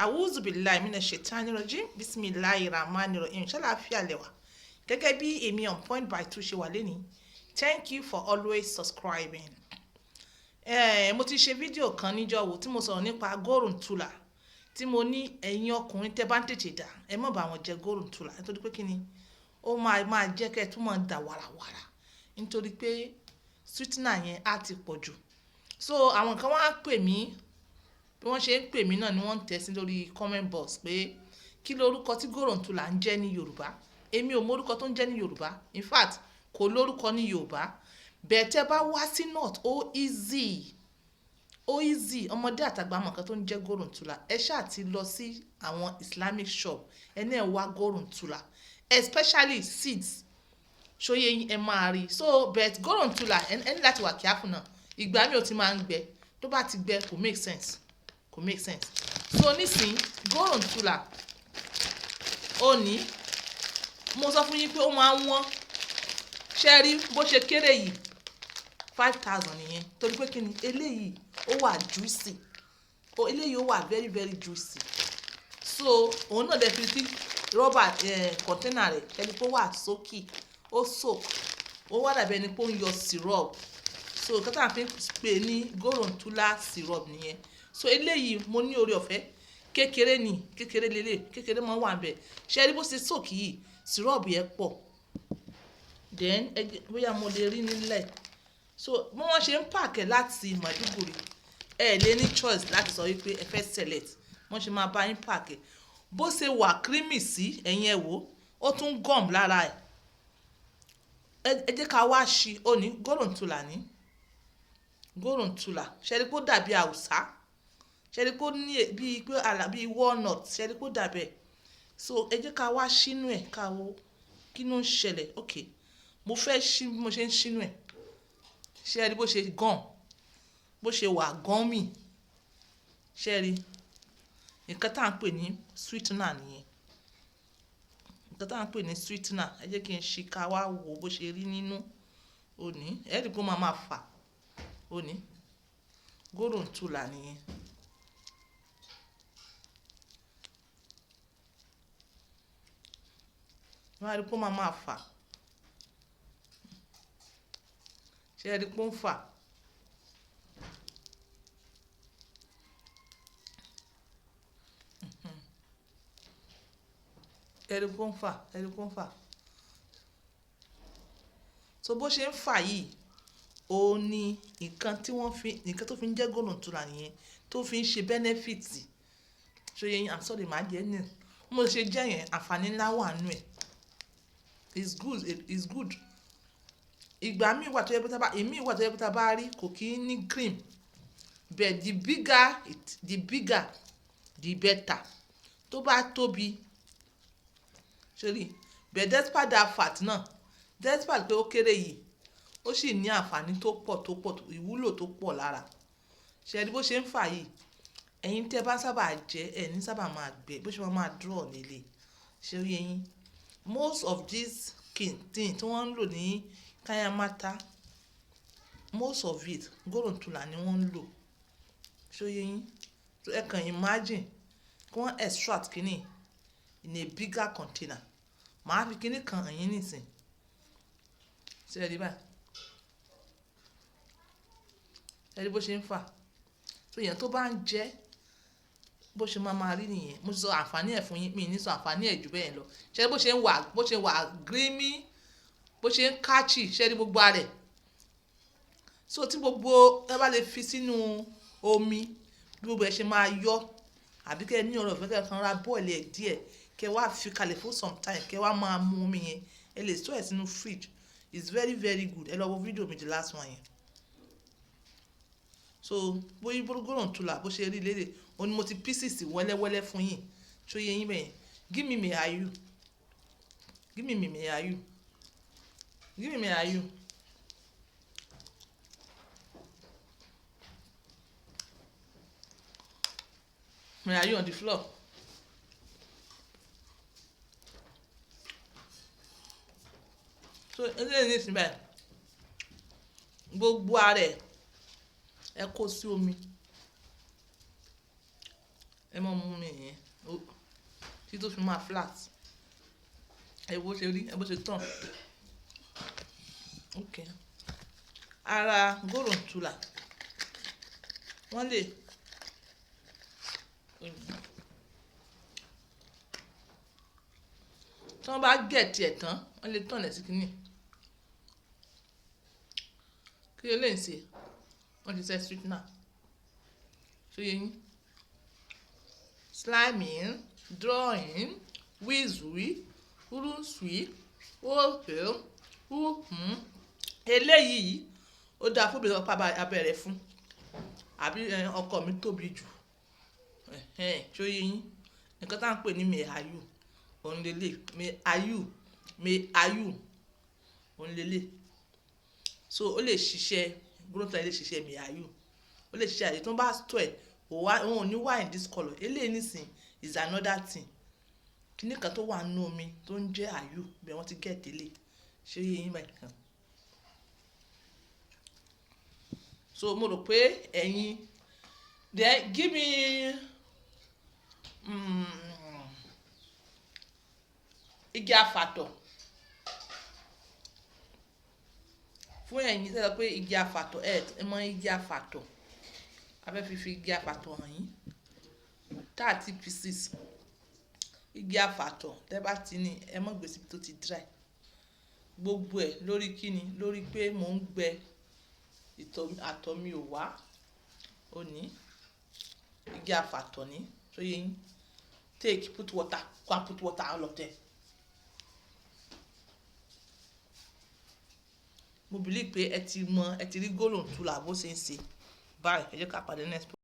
Awuzubilayi mina shaitani rajim, bisimilayi rahmani rahim. Ṣàlàáfíà lẹ́wà gẹ́gẹ́ bí èmi On Point by Two ṣe wà lẹ́ni. Thank you for always subscribing. Mo ti ṣe fídíò kan níjọ́ wo tí mo sọ̀rọ̀ nípa gorontula, tí mo ní ẹ̀yin ọkùnrin tẹ́ bá ń tètè dà, ẹ má bá wọn jẹ gorontula, nítorí pé kí ni, ó máa jẹ́ kẹ́ ẹ tún máa dà wàràwàrà, nítorí pé sweetener yẹn á ti pọ̀ jù. So àwọn kan wá pè mí, bí wọ́n ṣe ń pè mí náà ni wọ́n ń tẹ̀ sí lórí comment box pé kí lorúkọ tí gorontula ń jẹ́ ní Yorùbá. Èmi ò mọ orúkọ tó ń jẹ́ ní Yorùbá. In fact, kò lórúkọ ní Yorùbá. Bẹ́ẹ̀ tẹ́ bá wá sí north, ó easy, ó easy. Ọmọdé àtàgbà mọ̀ nǹkan tó ń jẹ́ gorontula. Ẹ ṣáà ti lọ sí àwọn Islamic shop, ẹ náà wá gorontula, especially seeds. Ṣóyè yín? Ẹ máa rí. So, but gorontula, ẹ ní láti wà careful náà. Ìgbà mi ò ti máa ń gbẹ. Tó bá ti gbẹ, kò make sense, kò make sense. So nísìnyí, gorontula ó ní, mo sọ fún yín pé ó máa ń wọ́n. Ṣe rí bó ṣe kéré yìí? 5,000 nìyẹn. Torí pé kí ni, eléyìí ó wà juicy, ó eléyìí ó wà very very juicy. So òun náà dẹ̀ fi sí rọ́bà container rẹ̀, ẹni pé ó wà sókè, ó soak, ó wà dàbí ẹni pé ó ń yọ syrup. So nǹkan tá à ń fi pè ní gorontula syrup nìyẹn. So eléyìí, mo ní oore ọ̀fẹ́ kékeré ni, kékeré lélẹ̀, kékeré máa ń wà níbẹ̀. Ṣe rí bó ṣe soak yìí? Syrup yẹn pọ̀. Then bóyá mo lè rí nílẹ̀. So bí wọ́n ṣe ń pack ẹ̀ láti Maiduguri, ẹ lè ní choice láti sọ wípé ẹ fẹ́ select. Wọ́n ṣe máa bá yín pack ẹ̀, bó ṣe wà creamy sí, ẹ̀yin ẹ̀ wò ó, tún gum lára ẹ̀. Ẹ jẹ́ ká wá ṣí. Ó ní gorontula, ní gorontula. Ṣe rí pé ó dàbí àwùsá? Ṣe rí pé ó ní bíi pé àlà bíi walnut? Ṣe rí pé ó dàbẹ̀? So ẹ jẹ́ ká wá ṣínú ẹ̀, ká wo kí ló ń ṣẹlẹ̀. Ok, mo fẹ́ ṣí. Bí mo ṣe ń ṣínú ẹ̀, ṣe rí bó ṣe gum, bó ṣe wà gummy? Ṣe rí nǹkan tá à ń pè ní sweetener nìyẹn, nǹkan tá à ń pè ní sweetener. Ẹ jẹ́ kí n ṣí, ká wá wo bó ṣe rí nínú. Òní ẹ rí pé ó máa máa fà. Òní gorontula nìyẹn. Wọ́n á rí pé ó máa máa fà. Ṣé ẹ rí pé ó ń fà? Ẹ rí pé ó ń fà? Ẹ rí pé ó ń fà? So bó ṣe ń fà yìí, ó ní nǹkan tí wọ́n fi, nǹkan tó fi ń jẹ́ gorontula nìyẹn, tó fi ń ṣe benefit. Ṣé yẹn? I'm sorry, màá jẹ́ ní mo ṣe jẹ́ yẹn. Àǹfààní ńlá wà nínú ẹ̀. It's good, it's good. Ìgbà míì wà tó yẹ pé tá bá, ìmíì wà tó yẹ pé tá bá rí, kò kí ń ní cream, but the bigger it, the bigger the better. Tó bá tóbi sórí, but despite that fact náà, despite pé ó kéré yìí, ó sì ní àǹfààní tó pọ̀, tó pọ̀, ìwúlò tó pọ̀ lára. Ṣe rí bó ṣe ń fà yìí? Ẹ̀yin tẹ́ bá sábà jẹ ẹ ní sábà máa gbẹ, bó ṣe máa máa draw nílé. Ṣe rí ẹyin? Most of these thing tí wọ́n ń lò ní kayamata, most of it, gorontula ni wọ́n ń lò. Ṣó yé yín? So ẹ kàn imagine kí wọ́n extract kíní in a bigger container. Màá fi kíní kan hàn yín nísìn. Ṣé ẹ rí báyìí? Ẹ rí bó ṣe ń fà? So èèyàn tó bá ń jẹ, bó ṣe máa máa rí nìyẹn. Mo ti sọ àǹfààní ẹ̀ fún yín, mi ní sọ àǹfààní ẹ̀ jù bẹ́ẹ̀ lọ. Ṣé bó ṣe ń wà, bó ṣe wà creamy, bó ṣe ń catchy? Ṣé rí gbogbo ara ẹ̀? So tí gbogbo ẹ bá lè fi sínú omi, bí gbogbo ẹ ṣe máa yọ, àbí kẹ́ ẹ ní ọ̀rọ̀ ìfẹ́, kẹ́ ẹ kan ra boil ẹ̀ díẹ̀, kẹ́ ẹ wá fi kalẹ̀ fún some time, kẹ́ ẹ wá máa mu omi yẹn. Ẹ lè store ẹ̀ sínú fridge. It's very very good. Ẹ lọ wo fídíò mi, the last one yẹn. So bóyá gorontula bó ṣe rí lédè, òun ni mo ti pieces wẹ́lẹ́wẹ́lẹ́ fún yín. Ṣó yé yín bẹ́yẹn? Give me me ayu, give me me ayu, give me me ayu. Me ayu on the floor. So eléyìí ní ìsìn báyìí, gbogbo ara ẹ̀, ẹ kó sí omi. Ẹ mọ́ mú mi yẹn tí tó fi máa flat. Ẹ bó ṣe rí, ẹ bó ṣe tàn. Okay. Ara gòròǹtùlà wọ́n lè, tí wọ́n bá get ẹ̀ tán, wọ́n lè turn ẹ̀ sí kíní. Kí eléyìí ń ṣe? Wọ́n ti ṣe sweetener. Ṣé yé yín? Sliming, drawing, wizwi, urusui, okay, uhun. Eléyìí ó dáa fún obìnrin tó bá abẹ́ rẹ̀ fún, àbí ọkọ mi tóbi jù. Ṣé ó yé yín? Nǹkan tí à ń pè ní mehayu, òun leleyii. Mehayu, mehayu, òun leleyii. So ó lè ṣiṣẹ́, gòròǹtùlà lè ṣiṣẹ́ mehayu. Ó lè ṣiṣẹ́ àyè tí wọ́n bá store ẹ̀, òun ò ní wà in this colour. Eléyìí nísìnyí is another thing. Kíní kan tó wà nínú omi tó ń jẹ́ ayu, ibẹ̀ wọ́n ti get eléyìí. Ṣé ó yé yín báyìí? So mo rò pé ẹ̀yin, then give me igi afàtọ̀. Fún ẹ̀yin tí ẹ sọ pé igi afàtọ̀, ẹ mọ igi afàtọ̀. A fẹ́ fi igi afàtọ̀ hàn yín. 30 pieces. Igi afàtọ̀ tẹ bá ti ní, ẹ má gbé síbi tó ti dry. Gbogbo ẹ̀ lórí kíni? Lórí pé mò ń gbẹ ìtọ̀, àtọ̀ mi ò wá. Ó ní igi afàtọ̀ ní. Ṣé ó yé yín? Take, put water, go and put water all of them. Mo believe pé ẹ ti mọ̀, ẹ ti rí gòròǹtùlà bó ṣe ń ṣe. Bye. Ẹ jẹ́ ká pàdé next.